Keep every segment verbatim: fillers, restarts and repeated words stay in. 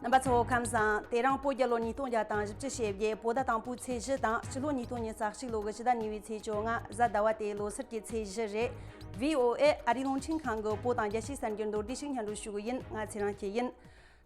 རྣམ་པ་ཚོ་ཁམས་བཟང་། དེ་རིང་བོད་རྒྱལ་ལོ་ཉིས་སྟོང་བརྒྱ་དང་བཞི་བཅུ་ཞེ་བརྒྱད། བོད་ཟླ་དང་པོའི་ཚེས་བཞི་དང་། སྤྱི་ལོ་ཉིས་སྟོང་ཉི་ཤུ་རྩ་གཅིག་ལོ་གི་ཕྱི་ཟླ་གཉིས་པའི་ཚེས་བཅོ་ལྔ། གཟའ་ཟླ་བ་དེ་ལོ་སར་གྱི་ཚེས་བཞི་རེད། བྷི་ཨོ་ཨེ་ཨ་རིའི་རླུང་འཕྲིན་ཁང་གི་བོད་དང་རྒྱལ་སྤྱིའི་གསར་འགྱུར་མདོར་བསྡུས་ཤིག་སྙན་སྒྲོན་ཞུ་གི་ཡིན། ང་ཚེ་རིང་སྐྱིད་ཡིན།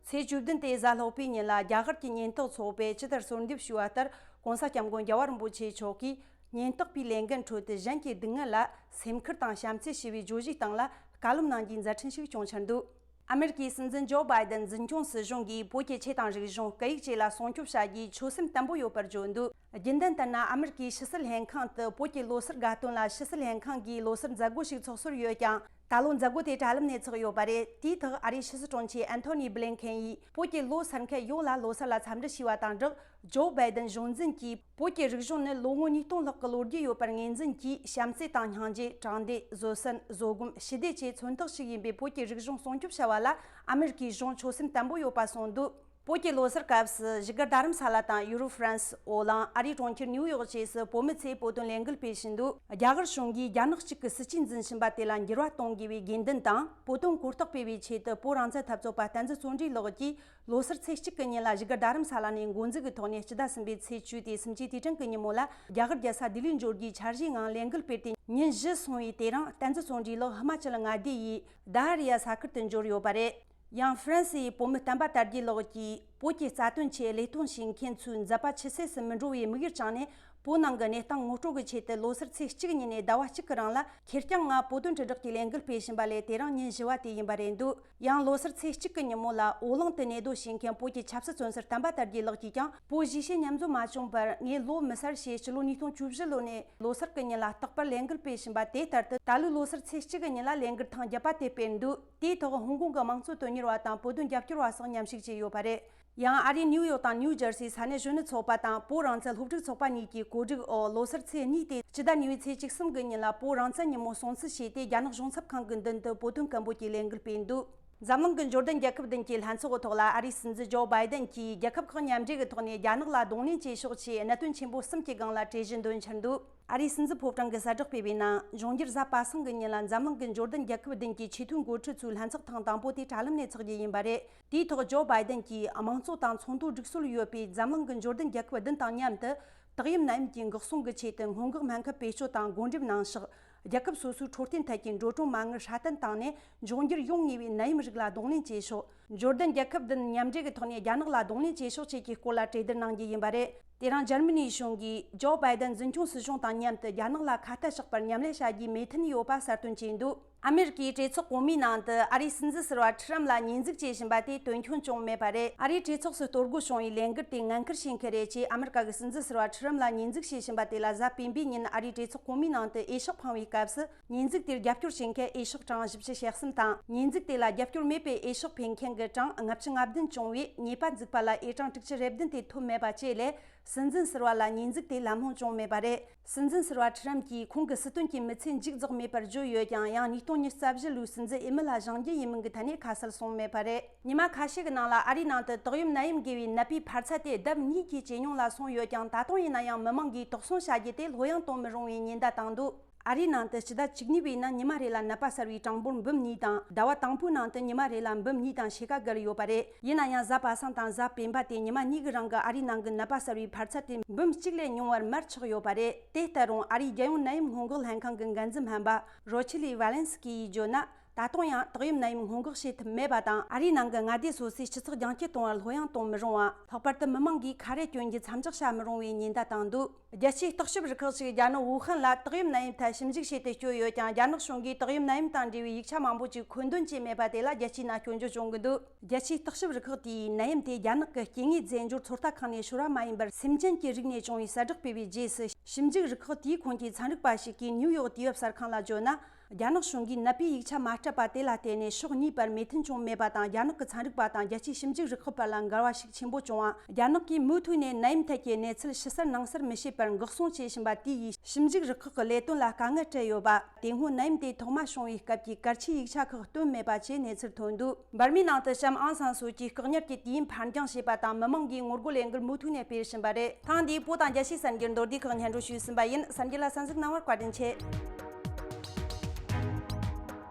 ཚེས་བཅུ་བདུན་དེ་གཟའ་ལྷག་པའི་ཉིན་ལ་རྒྱ་གར་གྱི་ཉེན་རྟོག་ཚོགས་པས་ཇི་ལྟར་གསོལ་འདེབས་ཞུས་པ་ལྟར། ྋགོང་ས་ྋསྐྱབས་མགོན་རྒྱལ་བ་རིན་པོ་ཆེ་མཆོག་གིས་ཉེན་རྟོག་པའི་ལས་འགན་ཁྲོད་དུ་གཞན་གྱི་སྡུག་བསྔལ་ལ་སེམས་ཁུར་དང་བྱམས་བརྩེ་ཞེས་པའི་བརྗོད་གཞིའི་སྟེང་ལ་བཀའ་སློབ་གནང་རྒྱུའི་མཛད་འཕྲིན་ཞིག་བསྐྱངས་འཆར་འདུག་ཨ་མེ་རི་ཀའི་སྲིད་འཛིན་ཇོ་བྷའི་ཏན་འཛིན་སྐྱོང་སྲིད་གཞུང་གིས་བོད་ཀྱི་ཆོས་དང་རིག་གཞུང་། སྐད་ཡིག་བཅས་ལ་སྲུང་སྐྱོབ་བྱ་རྒྱུའི་ཆོད་སེམས་བརྟན་པོ་ཡོད་པར་བརྗོད་འདུག་རྒྱུན་ལྡན་ལྟར་ན། ཨ་མེ་རི་ཀའི་ཕྱི་སྲིད་ལྷན་ཁང་དུ་བོད་ཀྱི་ལོ་སར་དགའ་སྟོན་ལ་ཕྱི་སྲིད་ལྷན་ཁང་གིས་ལོ་སར་མཛད་སྒོ་ཞིག་ཚོགས་སྲོལ་ཡོད་ཀྱང་། ད་ལོ་མཛད་སྒོ་དེ་དྲ་ལམ་ནས་ཚོགས་ཡོད་པ་རེད། དེའི་ཐོག་ཨ་རིའི་ཕྱི་སྲིད་དྲུང་ཆེ་ཨན་ཐོ་ནི་བྷི་ལིན་ཁེན་ཡིས་བོད་ཀྱི་ལོ་སར་མཁན་ཡོངས་ལ་ལོ་སར་ལ་འཚམས་འདྲི་ཞུས་པ་དང་སྦྲགས། ཇོ་བྷའི་ཏན་གཞུང་འཛིན་གྱིས་བོད་ཀྱི་རིག་གཞུང་ནི་ལོ་ངོ་ཉིས་སྟོང་ལྷག་གི་ལོ་རྒྱུས་ཡོད་པར་ངོས་འཛིན་གྱིས། བྱམས་བརྩེ་དང་སྙིང་རྗེ། དྲང་བདེན། བཟོད་བསྲན། བཟོད་སྒོམ། ཞི་བདེ་བཅས་མཚོན་རྟགས་ཤིག་ཡིན་པའི་བོད་ཀྱི་རིག་གཞུང་སྲུང་སྐྱོབ་བྱ་བ་ལ་ཨ་མེ་རི་ཀའི་གཞུང་ཆོད་སེམས་བརྟན་པོ་ཡོད་པ་གསུངས་འདུག་བོད་ཀྱི་ལོ་སར་སྐབས་སུ་བཞུགས་སྒར་རྡ་རམ་ས་ལ་དང་། ཡུ་རོབ། ཧྥ་རན་སི། ཨོ་གླིང་། ཨ་རིའི་གྲོང་ཁྱེར་ནིའུ་ཡོག་བཅས་སུ་བོད་མི་ཚོས་བོད་དོན་ལས་འགུལ་སྤེལ་བཞིན་འདུག་རྒྱ་གར་གཞུང་གིས་རྒྱ་ནག་གཅིག་གི་སྲིད་ཇུས་འཛིན་བཞིན་པ་དེ་ལ་འགྱུར་བ་གཏོང་དགོས་པའི་དགོས་འདུན་དང་། བོད་དོན་གོ་རྟོགས་སྤེལ་བའི་ཆེད་དུ་བོད་རང་བཙན་འཐབ་རྩོད་པ་བསྟན་འཛིན་བརྩོན་འགྲུས་ལགས་ཀྱིས་ལོ་སར་ཚེས་གཅིག་གི་ཉིན་ལ་བཞུགས་སྒར་རྡ་རམ་ས་ལ་ནས་འགོ་འཛུགས་ཀྱི་ཐོག་ནས་སྤྱི་ཟླ་གསུམ་པའི་ཚེས་བཅུ་སྟེ་སུམ་ཅུའི་དུས་དྲན་གྱི་ཉིན་མོ་ལ་རྒྱ་གར་རྒྱལ་ས་ལྡི་ལིར་འབྱོར་རྒྱུའི་འཆར་གཞིའི་ངང་ལས་འགུལ་སྤེལ་ཏེ། ཉིན་བཞི་སོང་བའི་དེ་རིང་བསྟན་འཛིན་བརྩོན་འགྲུས་ལགས་ཧི་མ་ཅལ་མངའ་སྡེ་ཡི་ཌ་ཧ་རི་ཡ་ས་ཁུལ་དུ་འབྱོར་ཡོད་པ་རེད། ཡང་ཧྥ་རན་སིའི་བོད་མི་བསྟན་པ་དར་རྒྱས་ལགས་ཀྱིས་བོད་ཀྱི་རྩ་དོན་ཆེད་བློས་གཏོང་བྱེད་མཁན་ཚོའི་མཛད་པ་ཇེ་ལེགས་སུ་མི་འགྲོ་བའི་དམིགས་ཡུལ་བཅངས་ནས། བོད་ནང་གི་གནས་སྟངས་ངོ་སྤྲོད་ཀྱི་ཆེད་དུ་ལོ་སར་ཚེས་གཅིག་ཉིན་ནས་ཟླ་བ་གཅིག་གི་རིང་ལ་ཁེར་རྐྱང་ངང་བོད་དོན་དྲིལ་བསྒྲགས་ཀྱི་ལས་འགུལ་སྤེལ་བཞིན་པ་ལས་དེ་རིང་ཉིན་བཞི་པ་དེ་ཡིན་པ་རེད་འདུག་ཡང་ལོ་སར་ཚེས་གཅིག་གི་ཉིན་མོ་ལ་ཨོ་གླིང་དུ་གནས་སྡོད་བྱེད་མཁན་བོད་ཀྱི་ཆབ་སྲིད་བཙོན་ཟུར་བསྟན་པ་དར་རྒྱས་ལགས་ཀྱིས་ཀྱང་། བོད་གཞིས་བྱེས་མཉམ་འཛོམས་མ་བྱུང་བར་ངས་ལོ་མི་སར་ཞེས་ཕྱི་ལོ་ཉིས་སྟོང་བཅུ་བཞི་ལོ་ནས་ལོ་སར་གྱི་ཉིན་ལ་རྟག་པར་ལས་འགུལ་སྤེལ་བཞིན་པ་དེ་ལྟར་དུ། ད་ལོའི་ལོ་སར་ཚེས་གཅིག་གི་ཉིན་ལ་ལས་འགུལ་ཐེངས་བརྒྱད་པ་དེ་སྤེལ་འདུག་དེའི་ཐོག་ཧོང་ཀོང་གི་དམངས་གཙོ་དོན་གཉེར་བ་དང་བོད་དོན་རྒྱབ་སྐྱོར་བ་སོགས་མཉམ་ཞུགས་བྱས་ཡོད་པ་རེད། ཡང་ཨ་རིའི་ནིའུ་ཡོག་དང་ནིའུ་ཇར་སིའི་ས་གནས་གཞོན་ནུ་ཚོགས་པ་དང་བོད་རང་བཙན་སློབ་ཕྲུག་ཚོགས་པ་གཉིས་ཀྱིས་གོ་སྒྲིག་འོག་ལོ་སར་ཚེས་གཉིས་ཏེ་སྤྱི་ཟླ་གཉིས་པའི་ཚེས་བཅུ་གསུམ་གྱི་ཉིན་ལ་བོད་རང་བཙན་ཉིན་མོ་སྲུང་བརྩི་བྱས་ཏེ། རྒྱ་ནག་གཞུང་ཚབ་ཁང་གི་མདུན་དུ་བོད་དོན་སྐད་འབོད་ཀྱི་ལས་འགུལ་སྤེལ་འདུག་འཛམ་གླིང་གི་འབྱོར་ལྡན་རྒྱལ་ཁབ་བདུན་གྱི་ལྷན་ཚོགས་ཀྱི་ཐོག་ལ་ཨ་རིའི་སྲིད་འཛིན་ཇོ་བྷའི་ཏན་གྱིས་རྒྱལ་ཁབ་ཁག་མཉམ་འབྲེལ་གྱི་ཐོག་ནས་རྒྱ་ནག་ལ་གདོང་ལེན་བྱེད་ཕྱོགས་ཆེད་གནད་དོན་ཆེན་པོ་གསུམ་གྱི་སྒང་ལ་གྲོས་གཞི་འདོན་འཆར་འདུག་ཨ་རིའི་སྲིད་འཛིན་ཕོ་བྲང་གི་གསལ་བསྒྲགས་སྤེལ་བའི་ནང་། འབྱུང་འགྱུར་གཟའ་པ་སངས་ཀྱི་ཉིན་ལ་འཛམ་གླིང་གི་འབྱོར་ལྡན་རྒྱལ་ཁབ་བདུན་གྱི་ཆེས་མཐོའི་འགོ་ཁྲིད་ཚོའི་ལྷན་ཚོགས་ཐེངས་དང་པོ་དེ་དྲ་ལམ་ནས་ཚོགས་རྒྱུ་ཡིན་པ་རེད། དེའི་ཐོག་ཇོ་བྷའི་ཏན་གྱིས་དམངས་གཙོ་དང་ཚོགས་འདུ་སྒྲིག་སྲོལ་ཡོད་པའི་འཛམ་གླིང་གི་འབྱོར་ལྡན་རྒྱལ་ཁབ་བདུན་དང་མཉམ་དུ། དག་ཡུལ་ནད་ཡམས་ཀྱི་འགོག་སྲུང་གི་ཆེད་དུ་སྔོན་འགོག་སྨན་ཁབ་བེད་སྤྱོད་དང་སྒོ་འགྲེམས་གནང་ཕྱོགས། རྒྱལ་ཁབ་སོ་སོའི་འཕྲོད་བསྟེན་ཐད་ཀྱི་འགྲོ་གྲོན་མ་དངུལ་སྲ་བརྟན་བཏང་ནས། འབྱུང་འགྱུར་ཡོང་ངེས་པའི་ནད་ཡམས་རིགས་ལ་གདོང་ལེན་བྱེད་ཕྱོགས། འབྱོར་ལྡན་རྒྱལ་ཁབ་བདུན་མཉམ་འབྲེལ་གྱི་ཐོག་ནས་རྒྱ་ནག་ལ་གདོང་ལེན་བྱེད་ཕྱོགས་བཅས་ཀྱི་སྐོར་ལ་གྲོས་བསྡུར་གནང་རྒྱུ་ཡིན་པ་རེད། དེ་རིང་འཇར་མ་ནིའི་གཞུང་གིས་ཇོ་བྷའི་ཏན་འཛིན་སྐྱོང་སྲིད་གཞུང་དང་མཉམ་དུ་རྒྱ་ནག་ལ་ཁ་གཏད་གཅོག་པར་མཉམ་ལས་བྱ་རྒྱུའི་མོས་མཐུན་ཡོད་པ་གསལ་སྟོན་བྱས་འདུག་ཨ་མེ་རི་ཀའི་གྲོས་ཚོགས་གོང་མའི་ནང་དུ་ཨ་རིའི་སྲིད་འཛིན་ཟུར་པ་ཁྲི་རམ་ལ་ཉེས་འཛུགས་བྱེད་བཞིན་པ་དེ་དོན་འཁྱོལ་བྱུང་མེད་པ་རེད། ཨ་རིའི་གྲོས་ཚོགས་སུ་གཏོར་རྒོལ་བྱུང་བའི་ལས་འགུལ་དེ་ངན་སྐུལ་བྱེད་མཁན་རེད་ཅེས་ཨ་མེ་རི་ཀ་གི་སྲིད་འཛིན་ཟུར་པ་ཁྲི་རམ་ལ་ཉེས་འཛུགས་བྱེད་བཞིན་པ་དེ་ལ་གཟའ་སྤེན་པའི་ཉིན་ཨ་རིའི་གྲོས་ཚོགས་གོང་མའི་ནང་དུ་འོས་ཤོག་འཕངས་པའི་སྐབས་སུ། ཉེས་འཛུགས་དེར་རྒྱབ་སྐྱོར་བྱེད་མཁན་འོས་ཤོག་གྲངས་བཞི་བཅུ་ཞེ་གསུམ་དང་། ཉེས་འཛུགས་དེ་ལ་རྒྱབ་སྐྱོར་མེད་པའི་འོས་ཤོག་འཕེན་མཁན་གྱི་གྲངས་ལྔ་བཅུ་ང་བདུན་བྱུང་བས། ཉེས་པ་འཛུགས་པ་ལ་འོས་གྲངས་དྲུག་ཅུ་རེ་བདུན་དེ་ཐོབ་མེད་པ་བཅས་ལས། སྲིད་འཛིན་ཟུར་པ་ལ་ཉེས་འཛུགས་དེ་ལམ་ལྷོང་བྱུང་མེད་པ་རེད། སྲིད་འཛིན་ཟུར་པ་ཁྲི་རམ་གྱིས་ཁོང་གི་སྲིད་དོན་གྱི་མི་ཚེ་མཇུག་རྫོགས་མེད་པར་བརྗོད་ཡོད་ཀྱང་། ཡང་ཉིས་སྟོང་ཉི་ཤུ་རྩ་བཞི་ལོའི་སྲིད་འཛིན་འོས་མི་ལ་བཞེངས་རྒྱུ་ཡིན་མིན་གྱི་ཐད་ནས་ཁ་གསལ་གསུངས་མེད་པ་རེད། ཉི་མ་ཁ་ཤས་ཀྱི་ནང་ལ་ཨ་རིའི་ནང་དུ་ཏོག་དབྱིབས་ནད་ཡམས་འགོས་པའི་ནད་པའི་འཕར་ཚད་དེ་ལྡབ་གཉིས་ཀྱི་ཇེ་ཉུང་ལ་སོང་ཡོད་ཀྱང་། ད་དུང་ཡིན་ན་ཡང་མི་མང་གིས་དོགས་ཟོན་བྱ་རྒྱུ་དེ་ལྷོད་ཡངས་གཏོང་མི་རུང་བའི་ཉེན་བརྡ་བཏང་འདུག་ཨ་རིའི་ནང་དུ་སྤྱི་ཟླ་བཅུ་གཉིས་པའི་ནང་ཉི་མ་རེ་ལ་ནད་པ་གསར་བའི་གྲངས་འབོར་འབུམ་གཉིས་དང་། ཟླ་བ་དང་པོའི་ནང་དུ་ཉི་མ་རེ་ལ་འབུམ་གཉིས་དང་ཕྱེད་ཀ་བརྒལ་ཡོད་པ་རེད། ཡིན་ན་ཡང་གཟའ་པ་སངས་དང་གཟའ་སྤེན་པ་སྟེ་ཉི་མ་གཉིས་ཀྱི་རིང་གི་ཨ་རིའི་ནང་གི་ནད་པ་གསར་བའི་འཕར་ཚད་དེ་འབུམ་གཅིག་ལས་ཉུང་བར་མར་ཆག་ཡོད་པ་རེད། དེ་ལྟར་རུང་ཨ་རིའི་རྒྱལ་ཡོངས་ནད་ཡམས་སྔོན་འགོག་ལྷན་ཁང་གི་འགན་འཛིན་སྨན་པ་རོ་ཆི་ལི་ཝ་ལན་སི་ཀི་ཡིས་བརྗོད་ན། ད་དུང་ཡང་ཏོག་དབྱིབས་ནད་ཡམས་སྔོན་འགོག་བྱེད་ཐུབ་མེད་པ་དང་། ཨ་རིའི་ནང་གི་མངའ་སྡེ་སོ་སོའི་སྤྱི་ཚོགས་རྒྱང་སྐྱོད་གཏོང་བར་ལྷོད་ཡངས་གཏོང་མི་རུང་བ། ལྷག་པར་དུ་མི་མང་གིས་ཁ་རས་གྱོན་རྒྱུ་མཚམས་འཇོག་བྱ་མི་རུང་བའི་ཉེན་བརྡ་བཏང་འདུག་རྒྱལ་སྤྱིའི་བརྟག་ཞིབ་རུ་ཁག་ཅིག་རྒྱ་ནག་ཝུ་ཧན་ལ་ཏོག་དབྱིབས་ནད་ཡམས་ཐད་ཞིབ་འཇུག་བྱེད་དུ་བསྐྱོད་ཡོད་ཀྱང་། རྒྱ་ནག་གཞུང་གིས་ཏོག་དབྱིབས་ནད་ཡམས་དང་འབྲེལ་བའི་ཡིག་ཆ་མང་པོ་ཅིག་མཁོ་འདོན་བྱས་མེད་པ་དེ་ལ་རྒྱལ་སྤྱིའི་ནང་སྐྱོན་བརྗོད་བྱུང་གི་འདུག་རྒྱལ་སྤྱིའི་བརྟག་ཞིབ་རུ་ཁག་དེས་ནད་ཡམས་དེ་རྒྱ་ནག་གི་སྐྱེ་དངོས་རྫས་སྦྱོར་ཚོད་ལྟ་ཁང་ནས་ཤོར་བ་མ་ཡིན་པར། སེམས་ཅན་གྱི་རིགས་ནས་བྱུང་བའི་གསལ་བསྒྲགས་སྤེལ་བའི་རྗེས་སུ། ཞིབ་འཇུག་རུ་ཁག་དེའི་ཁོངས་ཀྱི་ཚན་རིག་པ་ཞིག་གིས་ནིའུ་ཡོག་དུས་བབ་གསར་ཁང་ལ་བརྗོད་ན། རྒྱ་ནག་གཞུང་གིས་ནད་པའི་ཡིག་ཆ་མ་སྤྲད་པ་དེ་ལ་བརྟེན་ནས་ཕྱོགས་གཉིས་བར་མོས་མཐུན་བྱུང་མེད་པ་དང་། རྒྱ་ནག་གི་ཚན་རིག་པ་དང་རྒྱལ་སྤྱིའི་ཞིབ་འཇུག་རུ་ཁག་བར་ལ་འགལ་བ་ཤུགས་ཆེན་པོ་བྱུང་བ། རྒྱ་ནག་གིས་མུ་མཐུད་ནས་ནད་ཡམས་ཐད་ཀྱི་གནས་ཚུལ་ཕྱི་གསལ་ནང་གསལ་མི་བྱེད་པར་འགོག་སྲུང་བྱེད་བཞིན་པ་དེ་ཡིས་ཞིབ་འཇུག་རུ་ཁག་གི་ལས་དོན་ལ་དཀའ་ངལ་འཕྲད་ཡོད་པ། དེ་སྔོན་ནད་ཡམས་དེ་ཐོག་མ་བྱུང་བའི་སྐབས་ཀྱི་གལ་ཆེའི་ཡིག་ཆ་ཁག་བཏོན་མེད་པ་བཅས་གནས་ཚུལ་ཐོན་འདུག་འབར་མའི་ནང་དུ་ལྕམ་ཨང་སང་སུའུ་ཅིའི་བཀག་ཉར་གྱི་དུས་ཡུན་ཕར་འགྱངས་བྱས་པ་དང་། མི་མང་གིས་ངོ་རྒོལ་ལས་འགུལ་མུ་མཐུད་ནས་སྤེལ་བཞིན་པ་རེད། ཐེངས་འདིའི་བོད་དང་རྒྱལ་སྤྱིའི་གསར་འགྱུར་མདོར་བསྡུས་ཁག་སྙན་སྒྲོན་ཞུས་ཟིན་པ་ཡིན། གསར་འགྱུར་ལ་གསན་གཟིགས་གནང་བར་བཀའ་དྲིན་ཆེ།